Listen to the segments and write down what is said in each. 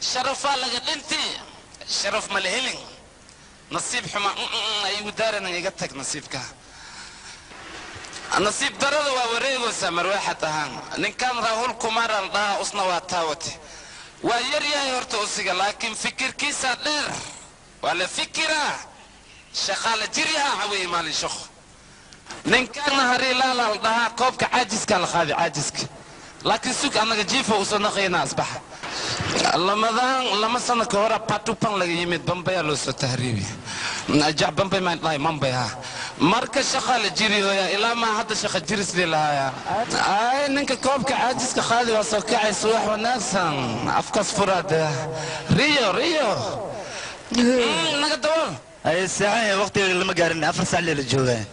Sharafaa laga dhinti, sharaf ma la helin. Nasiib xuma igu daaran, iga tag nasiibka. Nasiib darada waa wareegaysaa marwaaxad ahaan. Ninkan Rahul Kumar al dhahaa, usna waa taawate. Waa yar yahay horta usiga, laakiin fikirkiisa dheer, waa la fikiraa, shaqaa la jiryahaa caweye maalin shaqo. Ninkaana Hariilaala la dhahaa, koobka caajiska la qaadi caajiska, laakiin sug annaga jiifa usoo naqaynaa asbaxa. Lamadaan 2 sano ka hore Patupan laga yimid, Bambayaa loo soo tahriibi, jac Bambay maan dhahay, Mambay ha. Marka shaqa la jiri hooya, ilaa maa hadda shaqa jiris lii lahaaya. Ay, ninka koobka caajiska qaadi waa soo kacay. Subax wanaagsan, afkaas furaad, riyo riyo naga dabool. Ay saacan waqtiga lama gaarin, 4 saac lee la joogaa.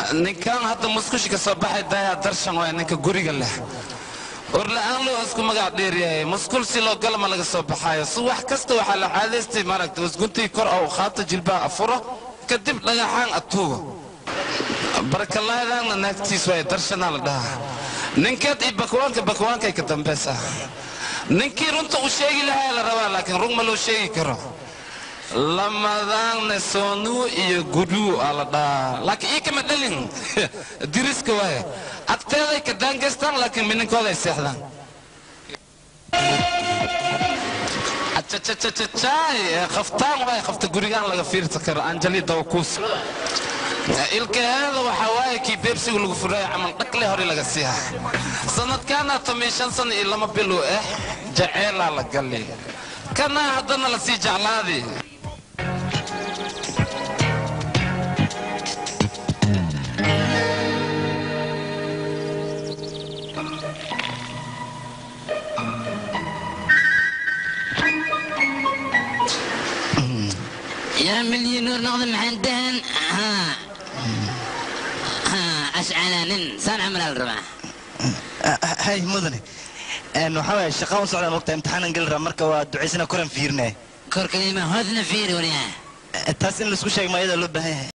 Ninkan hadda musqushi ka soo baxay Daya Darshan waay, ninka guriga leh. Urla-aan loo isku magac dheeryahay. Musqul si loo gala ma laga soo baxaayo. Subax kasta waxaa la caadaystay, maaragta, wasguntii kor oo qaato, jilbaha afuro, kadib dhagaxaan atuugo. Barakalaadaanna naagtiis waay, Darshanaa la dhahaa. Ninkeed iyo bakwaanka bakwaankay ka dambaysaa. Ninkii runta u sheegi lahaa la rabaa, laakiin run ma loo sheegi karo. Lamadaanna Soonuu iyo Guduu aa la dhahaa, laakiin ii kama dhalin, diriska waaye. Agteeday ka daangaystaan, laakiin mininkooday seexdaan. Acacacacaay, khaftaan waay, khafta gurigaan laga fiirsan karo. Anjali Dawkuus ilkaheeda waxaa waaye kii beebsigu lagu furaayo camal, dhakle hore laga siiha. Sanadkaana 15 sano iyo 2 bilo ah jaceelaa la gali, kana haddana lasii jeclaadi. Yaa milyaneer noqda, maxaan dahan ashcalaanin saan camal la rabaa. Hay mudane, waxaa waaye shaqa u socdaa, mogta imtixaanan geli rabaa, marka waa ducaysana koran fiirinaya. Korkalima hoosna fiiri wariyaa. Taas in laisku sheeg ma iyadoo loo baahan yahay.